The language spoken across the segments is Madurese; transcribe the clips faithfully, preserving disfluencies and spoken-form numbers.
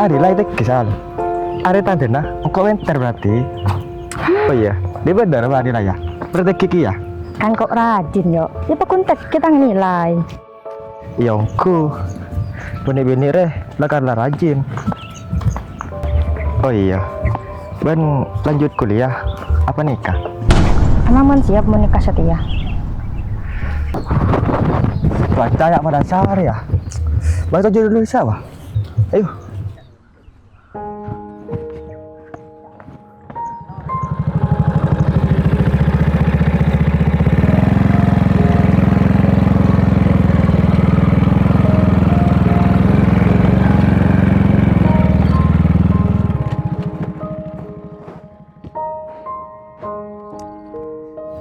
Nilai tèngghi, Sal. Arè tandhâna engko' pènter berarti. Oh iyâ, dhi' bhender bâ' nilai, yâ. Berarti tèngghi kèya. Kan engko' rajin, Yo'. Yâ, paggun tèngghi tang nilai. Iyâ, ongghu. Bânnè binè rè, la karna rajin. Oh iyâ. Bân lanjut kuliah, apa nikah? Emang mon siap mon nikah satèya? Baca ya pada sehari ya. Baca judul dulu siapa? Ayo.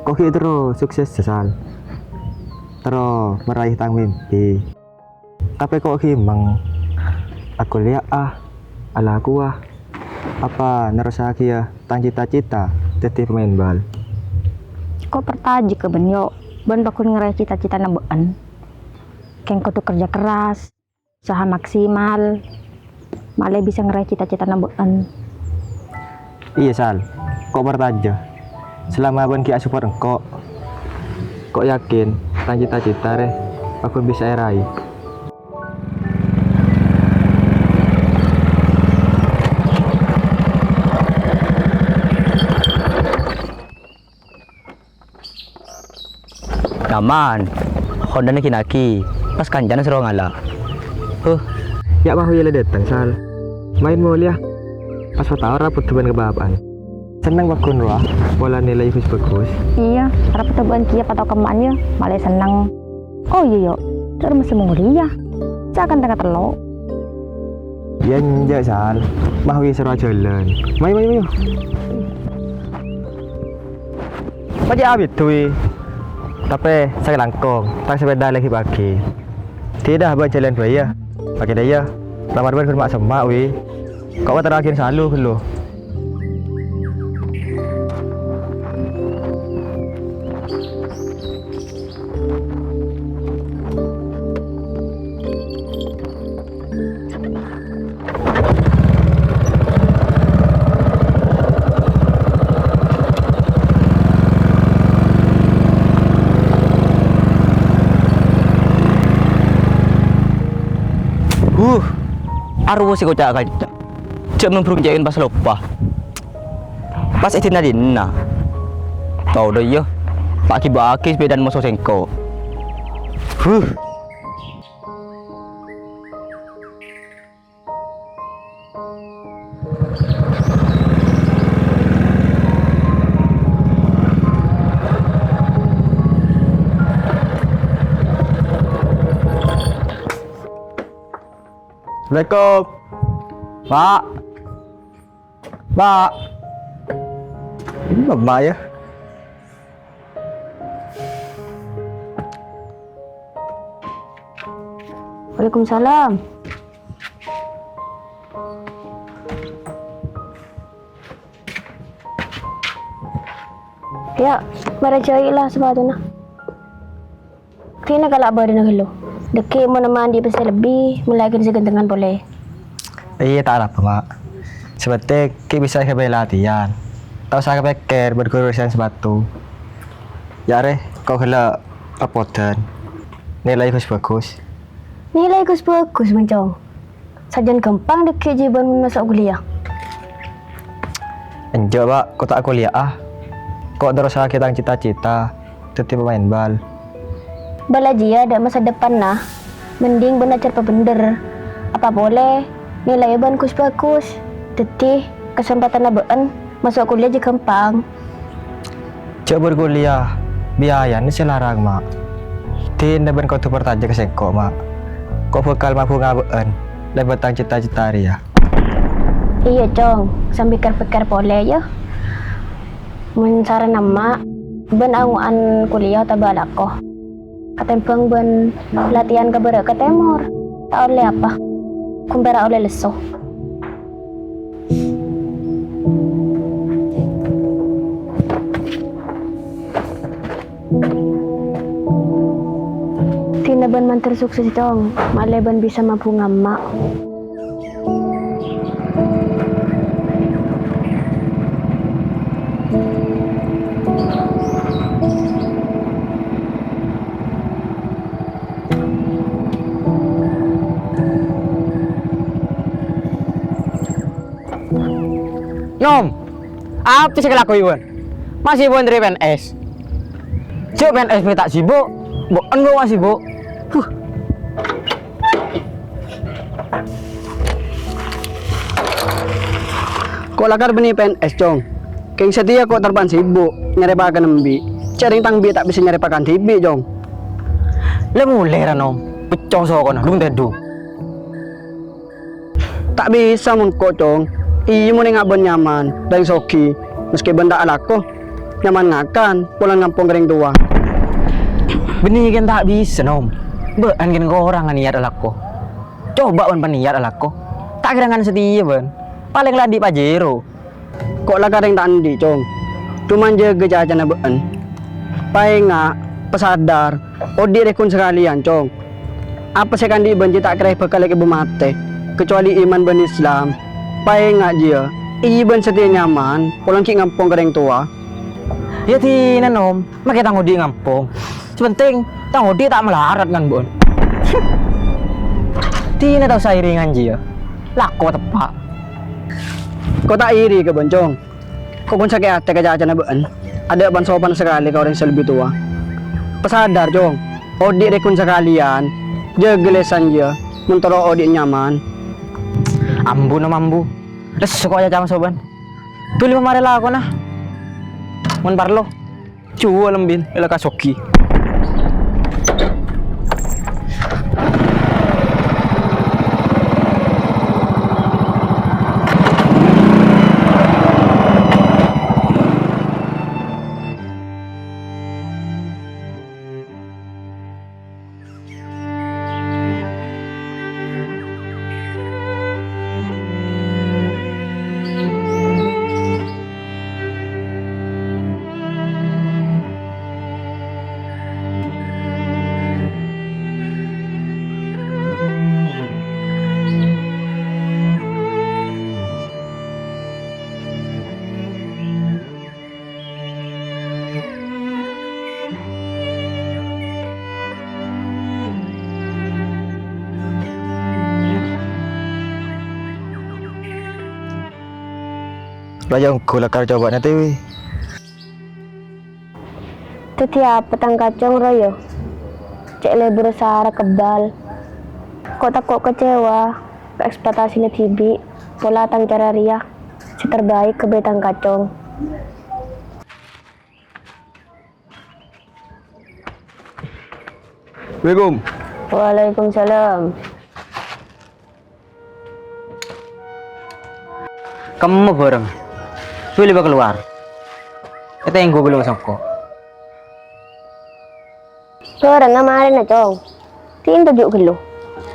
Ko' ghi' terro sukses, Sal. Terro meraih tang mimpi. Tapè ko' ghi' mèng, akuliyâ, alakowa, apa nerrossaghiyâ tang cita-cita dhâddhi pemain bal? Ko' parcajâ ka bâ'na, Yo'. Bâ'na paggun ngeraih cita-citana bâ'na. Kèng kodhu kerja keras, usaha maksimal, malè bisa ngeraih cita-citana bâ'na. Iyâ, Sal. Ko' parcajâ. Salama bâ'na ghi' asupport engko', ko' yakin tang cita-cita rè paggun bisa èraih. Nyaman. Hondhâna ghi' naghi. Pas kancana soro ngala'. Huh. Yâ, Mahwi la dâteng, Sal. Maèn molèya. Pas patao ra poddhâ bân ka bapa'na. Senneng paggun rowa, polana nilai bhâghus-bhâghus. Iyâ, arapa tobâ'ân kèya patao kemma'an, yâ. Malè senneng. Oh iyâ, Yo'. Dâ' remma sè molèya. Ca' kan tengah tello'. Yâ, enjâ', Sal. Mahwi soro ajhâlân. Mayu, mayu, mayu. Pajhât abit duwi. Tapè sakalangkong, tang sepèda lagi pagi. Tidak, bân jhâlân bhâi, yâ. Paghi' dâ' iyâ. Lamar bân ghun ma'-semma', wi. Ko' waterraghi salu ghâllu. Huh, arowa sè koca' kanca. Jhâ' membrung ca'èn pas loppa. Pas è dinna-dinna. Tao dâ' iyâ, ta' ghibâ'âghi sepèdana moso sèngko'. Huh. Assalamualaikum. Pak. Pak. Ini Bapak ya? Waalaikumsalam. Ya, mara jhâi' la sepatuna. Dinah kala' bâdâna ghâllu. Dâgghi' mon emma' andi' pèssè lebbi, mellèaghin sè ghântengan polè. Iyâ, ta' arapa, Ma'. Sè pentèng ghi' bisa èghâbây latèyan. Ta' osa kapèkkèr bân urusan sepatu. Yâ arè, ko' ghellâ' rapodhân. Nilai ghus-bhâghus. Nilai ghus-bhâghus, Mancong. Sajân ghâmpang dâgghi' jiyâ bân maso' kuliah. Enjâ', Pa', ko' ta' kuliaha. Ko' terrossaghi tang cita-cita dhâddhi pemain bal. Bal jiyâ dâ' masa depanna, mending bân ajhâr pabhendher. Apa polè, nilai bân ghus-bhâghus. Dhâddhi, kasempatanna bâ'en maso' kuliah jiyâ ghâmpang. Jhâ' bâr kuliah, biayana sè larang, Ma'. Dinah bân kodhu parcajâ ka sèngko', Ma'. Ko' bhâkal mabhunga bâ'en lèbât tang cita-cita rèya. Iyâ, Cong. Sampèkkèr-pèkkèr polè, yâ. Mon sarana emma', bân ango'an kuliah otabâ alako. Katèmbhâng bân latèyan ka bârâ' ka tèmor, ta' ollè apa. Ghun pèra' ollè lesso. Dinah bân mandhâr sukses, Cong. Malè bân bisa mabhunga emma'. Nom, apa sè èkalakowè bâ'ân? Masè bâ'ân dâri P N S. Jhâ' P N S mè' ta' sibuk, bâ'ân bâ' ma' sibuk. Huh. Ko' lakar bânnè P N S, Cong. Kèng satèya ko' tarètan sibuk, nyarè pakan embi'. Jhâ' rèng tang bi' ta' bisa nyarè pakan dhibi', Cong. La molè ra, Nom. Pècco sokona, lung tèdung. Ta' bisa mon ko', Cong. Iyâ mon enga' bâ'ân nyaman, rèng soghi, maskè bâ'ân ta' alako. Nyaman ngakan, polana ngampong ka rèng towa. Bânnè kèng ta' bisa, Nom. Bâ'ân kèng korang niyat alako. Coba bâ'ân paniyat alako. Ta' kèra ngan satèya bâ'ân. Palèng la andi' Pajero. Ko' lakar rèng ta' andi', Cong. Coma jâgâ cacana bâ'ân. Paènga', pasadar, odi' rèkon sakalèyan, Cong. Apa sè èkaandi' bâ'ân jiyâ ta' kèra bhâkal èkebâ matè, kacobâli iman bân Islam. Paènga' jiyâ, iyâ bâ'ân satèya nyaman, polana ghi' ngampong ka rèng towa. Yâ dinah, Nom, makè tang odi' ngampong. Sè pentèng, tang odi' ta' malarat ngan bâ'ân. Dinah ta' osa èrèngan jiyâ. Lako teppa'. Ko' ta' iri ka bâ'ân, Cong. Ko' pon sakè' atè ka cacana bâ'ân. Adâ' pan-sopan sakalè ka orèng sè lebbi towa. Pasadar, Cong. Odi' rèkon sakalèyan. Jâgâ lèsan jiyâ. Mon terro odi' nyaman. Ambu, Nom, ambu. Lesso ko' ya cacana bâ'ân. Dhuli mamarè lakona. Mon parlo. Juwâl embi'en, èla ka soghi. Raya ongghu lakar cobâna, Tiwi. Dhâddhi apa tang kacong, Roy, yâ? Cè' lebur sara kebbal. Ko' tako' kecewa ka ekspektasina dhibi', pola tang cara rèya sè terbaik kaangghuy tang kacong. Assalamualaikum. Waalaikumsalam. Kemma bhârâng. Suli bâ' kalowar. Ètengghu ghâllu songko. Bhârângnga marèna, Cong. Pinto jhu' ghâllu.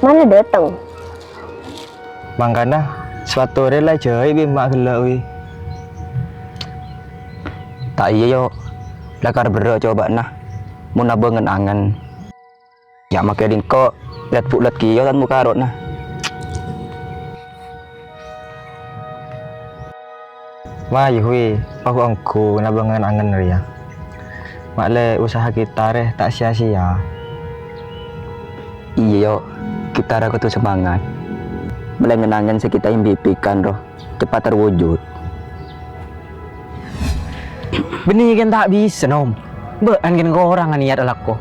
Mana dâteng? Mangkana, sèwato rè la èjhâi' bi' emma' ghellâ', wi. Ta' iyâ, Yo. Lakar berrâ' cobâna. Mon abângen angen. Ya' makè dingko', lèt-bulèt kèya tan mukaro'na. Mayu, wi, pahu ongghu nabângan angen rèya. Ma'lè usaha kita rè ta' sia-sia. Iyâ, Yo, kita rè kodhu semangat. Ma'lè ngen-angen sè kita impikan, ro. Cepat terwujud. Bânnè kèng ta' bisa, Nom. Bâ'ân kèng korang niyat alako.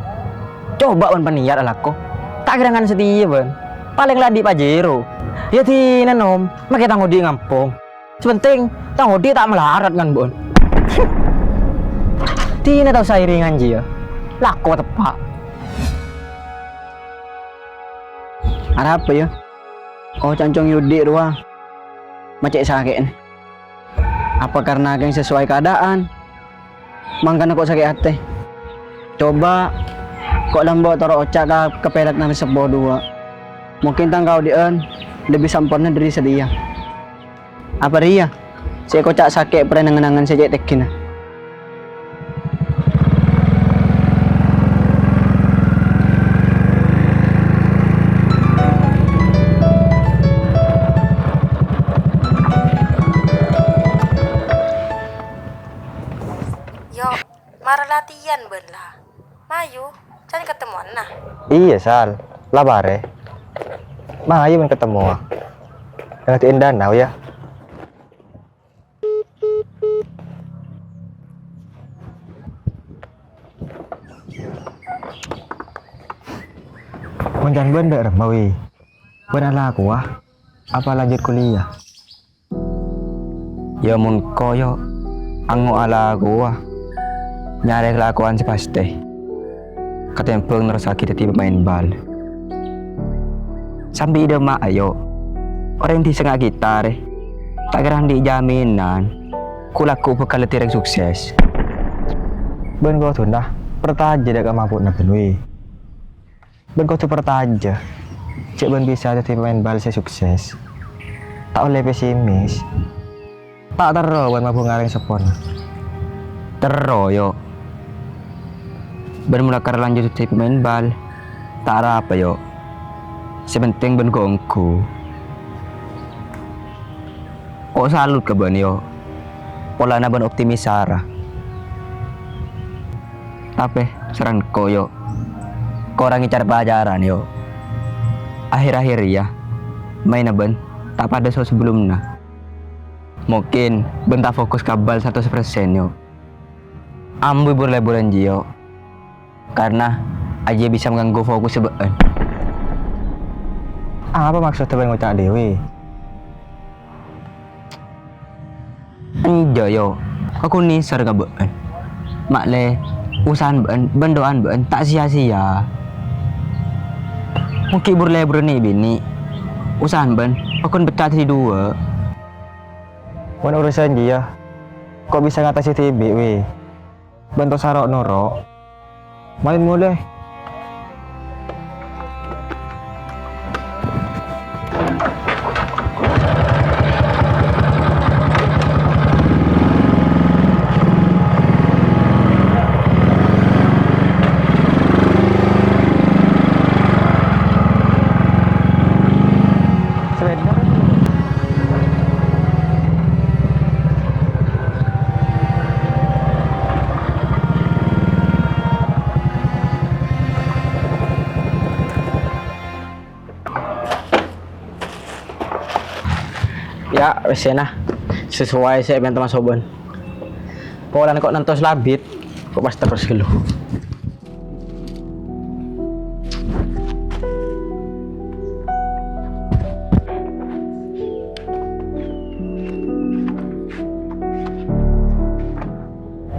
Coba bâ'ân paniyat alako. Ta' kèra ngan satèya bâ'ân. Palèng la andi' Pajero. Yâ dinah, Nom, makè tang odi' ngampong. Sè pentèng, tang odi' ta' malarat ngan bâ'ân. Dinah ta' osa èrèngan jiyâ. Lako teppa'. Arapa, yâ? Oh, cancong yudi' rowa. Ma' cè' sakè'na. Apa karna kèng sesuai keadaan? Mangkana ko' sakè' atè. Coba, ko' lambâ' toro' oca' ka, ka pèlakna rè seppo duwâ'. Mungkin tang kaodi'ân lebbi samporna dâri satèya. Apa rèya sè èkoca' sakè' parèna ngen-angen sè cè' tènggina? Yo, mara latihan bân la. Mayu, can ketemuanna. Iyâ, Sal. La parè. Mayu bân ketemowa. Ngadhi'in danau, yâ. Jhân bân dâ' remma, Wi? Bân alakowa apa lanjut kuliah? Ya, mon ko', yo, ango' alakowa nyarè kalakowan sè pastè, katèmbhâng nerrossaghi dhâddhi pemain bal. Sambi dâ' emma'a, yo, orèng dhisa nga' ghitar, ta' kèra andi' jaminan ghu'-lagghu' bhâkal dhâddhi orèng sukses. Bân kodhuna parcajâ dâ' kamampowanna bân, Wi. Bân kodhu parcajâ jhâ' bân bisa dhâddhi pemain bal sè sukses. Ta' ollè pesimis. Ta' terro bân mabhunga rèng seppona. Terro, yo. Bân mon lakar lanjut dhâddhi pemain bal, ta' arapa, yo. Sè penting bân ghu-ongghu. Ko' salut ka bân, yo. Polana bân optimis sara. Tapè, saran ko', yo, korangè car-pacaran, yo. Akhèr-akhèr rèya, maènna bân ta' padâ so-, sabellunna. Mungkin bân ta' fokus ka bal saratos persen, yo. Ambu bur-lèburân jiyâ, yo. Karna ajiyâ bisa mangganggu fokus bâ'ân. Apa maksodda bân ngoca' dâ' Wi? Enjâ', yo, ko' ghun nèser ka bâ'ân. Ma'lè, usahana bâ'ân bân du'ana bâ'ân ta' sia-sia. Mon ghi' bur-lèburân nè'-binè', usahana bâ'ân ko' ghun pecca' dhâddhi duwâ'. Mon urusan jiyâ, ko' bisa ngatasi dhibi', Wi. Bân ta' saro' noro'. Maèn molè. Sepeda. Ya, wis, sèna. Sesuai sè èpènta Mas Soban. Polana ko' nantos labit, ko' pas terros ghâllu.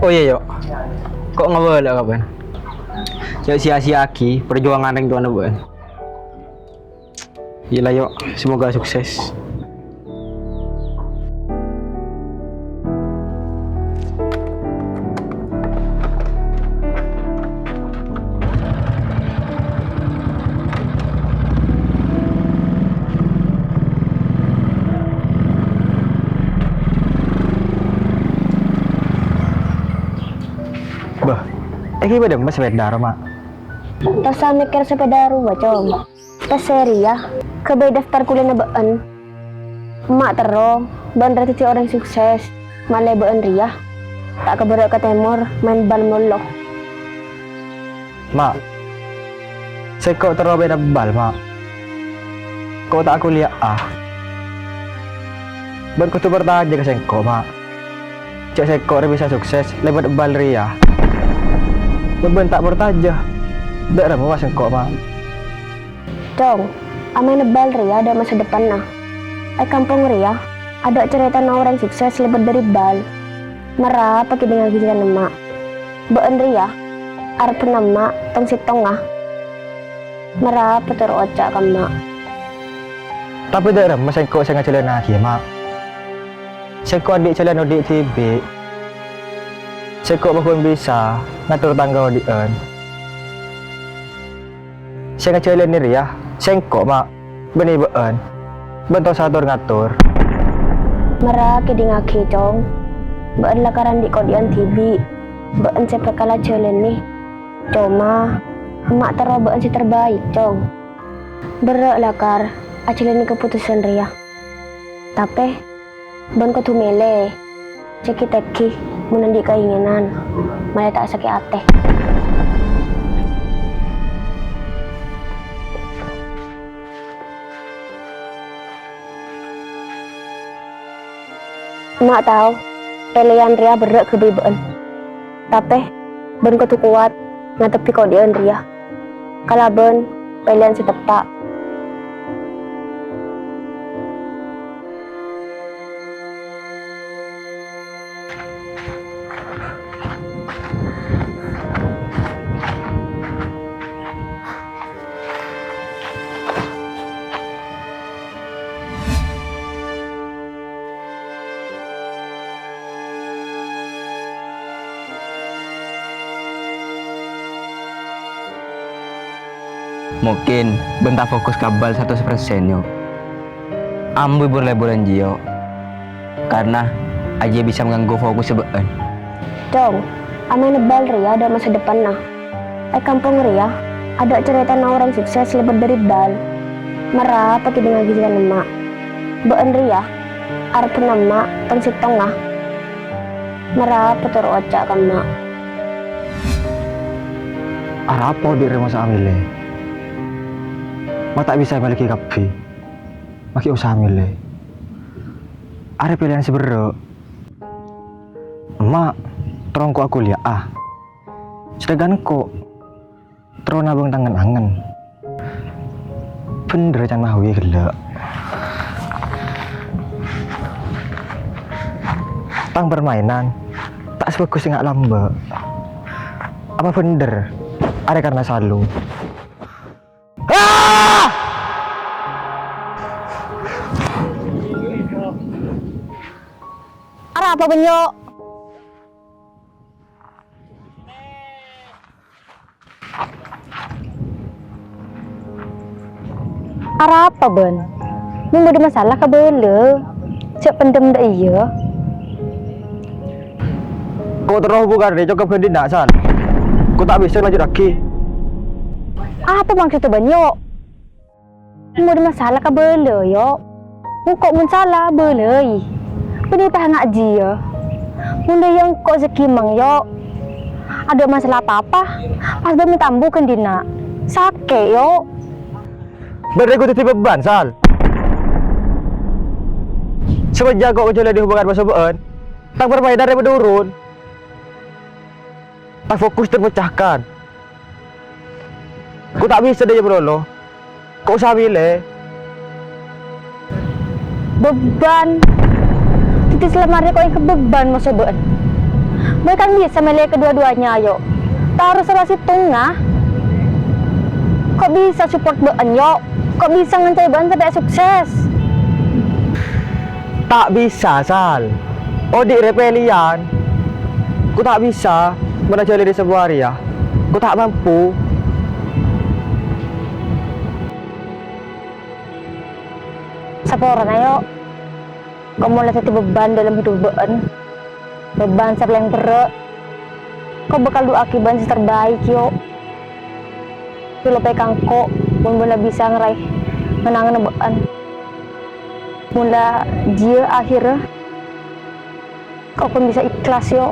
Oh iyâ, Yo'. Ko' ngabâlâ ka bâ'ân. Jhâ' sia-siaaghi parjuwângan rèng towana bâ'ân. Iyâ la, Yo'. Semoga sukses. Bâh, èngghi bâdâ emma sepeda rowa, Ma'? Ta' osa mèkkèr sepeda rowa, Cong. Pèssè rèya ghâbây daftar kuliana bâ'ân. Emma' terro bâ'ân rèya dhâddhi orèng sukses, malè bâ'ân rèya ta' kabârâ' ka tèmor maèn bal malolo. Ma', sèngko' terro maèna bal, Ma'. Ko' ta' kuliya'a. Bâ'ân kodhu parcajâ ka sèngko', Ma'. Jhâ' sèngko' rèya bisa sukses lèbât bal rèya. Mon bâ'ân ta' parcajâ, dâ' remma sèngko', Ma'. Cong, amaèna bal rèya adâ' masa depanna. È kampong rèya adâ' carètana orèng sukses lèbât dâri bal. Mara apa kèdingngaghi carètana emma'. Bâ'ân rèya arebbhâ emma' tong-sèttonga. Mara apa toro' oca' ka emma'. Tapè dâ' remma sèngko' sè ngajhâlânnaghi, Ma'. Sèngko' andi' jhâlân odi' dhibi'. Sèngko' paggun bisa ngator tangghâ odi'ân. Sè ngajhâlânnè rèya sèngko', Ma', bânnè bâ'ân. Bâ'ân ta' osa ator-ngator. Mara kèdingngaghi, Cong. Bâ'ân lakar andi' kaodi'ân dhibi'. Bâ'ân sè bhâkal ajhâlânnè. Coma, emma' terro bâ'ân sè terbaik, Cong. Berrâ' lakar ajhâlânnè kapotosan rèya. Tapè, bâ'ân kodhu mèlè, cè' ghi'-tèngghi mon andi' kaèngènan, malè ta' sakè' atè. Emma' tao, pèlèyan rèya berrâ' ghâbây bâ'ân. Tapè, bâ'ân kodhu kowat ngatebbhi kaodi'ân rèya. Kalabân pèlèyan sè teppa'. Mungkin bâ'na ta' fokus ka bal saratos persen, yo. Ambu bur-lèburân jiyâ, karna ajiyâ bisa ngangghuy fokus bâ'na. Dong, amaènna bal rèya adâ' masa depanna. È kampong rèya, adâ' carètana orèng sukses lèbât dâri bal. Mara apa kèdingngaghi sè ka'dimma. Bâ'na rèya, arebbhâ emma' tong-settonga. Mara apa toro' oca' ka emma'. Arapa odi' rè masa amèlè? Ma' ta' bisa mèlèaghi kabbhi. Ma' ghi' osa mèlè. Arè pèlèyan sè berrâ'. Emma' terro engko' akuliyâ'â. Sedangkan engko' terro nabâng tang ngen-angen. Bhendher can Mahwi ghellâ'. Tang permainan ta' sè bhâghus sè nga' lambâ'. Apa bhendher arè karna Salu? Ah! Arapa, Benyo? Arapa bâ'na? Mon bâdâ masalah kabâlâ, jhâ' pendem dâ' iyâ. Ko' terro hubungan rè cokop ghândhina, Sal. Ko' ta' bisa lanjut aghi. Apa maksodda bâ'na, Yo? Mon bâdâ masalah kabâlâ, Yo. Engko' mon sala, bâlâi. Bânnè ta' nga' jiyâ. Mon dâ' iyâ engko' sè kimang, Yo. Adâ' masalah pa-apa, pas bâ'na mènta ambu ghândhina. Sakè', Yo. Bâ'na rè kodhu dhâddhi beban, Sal. Semenjak ko' ngajhâlânè hubungan bâ'na, tang permainan rè menurun. Tang fokus terpecahkan. Ko' ta' bisa dâ' iyâ malolo. Ko' osa mèlè. Beban. Dhâddhi salama arè ko' èngghi beban moso bâ'na. Bâ'na kan bisa mèlè kedua-duanya, Yo. Ta' harus sala sèttonga. Ko' bisa support bâ'na, Yo. Ko' bisa nganca'è bâ'na sampè' sukses. Ta' bisa, Sal. Odi' rè pèlèyan. Ko' ta' bisa mon ajhâlânè sabuwâ rèya. Ko' ta' mampu. Saporana, Yo. Ko' molaè dhâddhi beban dâlem hidhuk bâ'na. Beban sè palèng berrâ'. Ko' bhâkal du'aaghi bâ'na sè terbaik, Yo. Sulapè ka engko', mon bâ'na bisa ngaraè ngen-angenna bâ'na. Mon la jiyâ akhirra, ko' pon bisa ikhlas, Yo.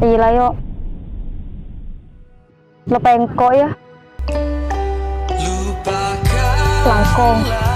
Iyâ la, Yo. Sulapè engko', yâ. Langkong.